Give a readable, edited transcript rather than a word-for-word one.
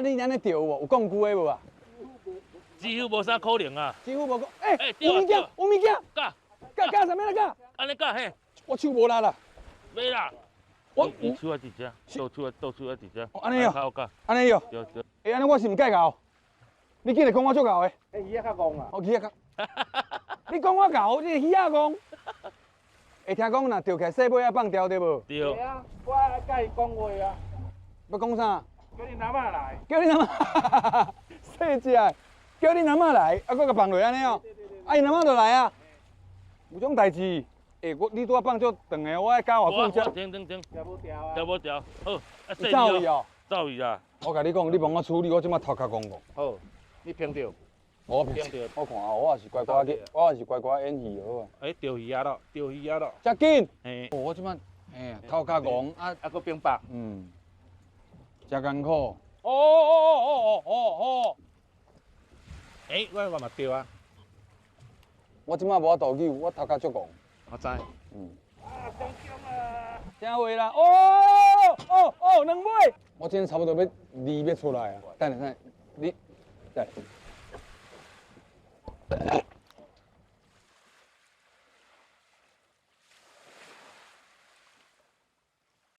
你按呢釣有無？有講句的無啊？幾乎無啥可能啊！幾乎無講。欸，欸，有物件，有物件。咬。咬咬啥物啦咬？按呢咬嘿。我手無力啦。袂啦。我你手仔佇遮，倒手仔倒手仔佇遮。哦，按呢哦。按呢哦。對對。欸，按呢我是毋蓋𠢕？你竟然講我足𠢕的？欸，魚仔較戇啊。哦，魚仔較。你講我𠢕，你魚仔戇。會聽講若釣起來細尾仔放掉對無？對。對啊，我愛佮伊講話啊。欲講啥？叫恁阿嬤來。叫恁阿嬤。細隻的，叫恁阿嬤來，啊，閣共放落按呢哦。啊，𪜶阿嬤就來啊。有種代誌，欸，我你拄仔放足長的，我愛咬偌久才？停停停。釣無牢啊。釣無牢，好。啊，走去哦。走去啊！我共你講，你幫我處理，我這馬頭殼戇戇。好，你評著。我評著。我看啊，我也是乖乖去，我也是乖乖演戲好啊。欸，釣魚仔咯，釣魚仔咯。遮緊。嘿。我這馬，嘿，頭殼戇啊，啊，閣冰白。嗯。真艱苦。哦哦哦哦哦哦。欸，我嘛釣啊。我這馬無法度扭，我頭殼足戇。我知。嗯。啊，上強啊！正話啦，哦哦哦，兩尾。我今天差不多欲離欲出來啊，等下等下，你，來。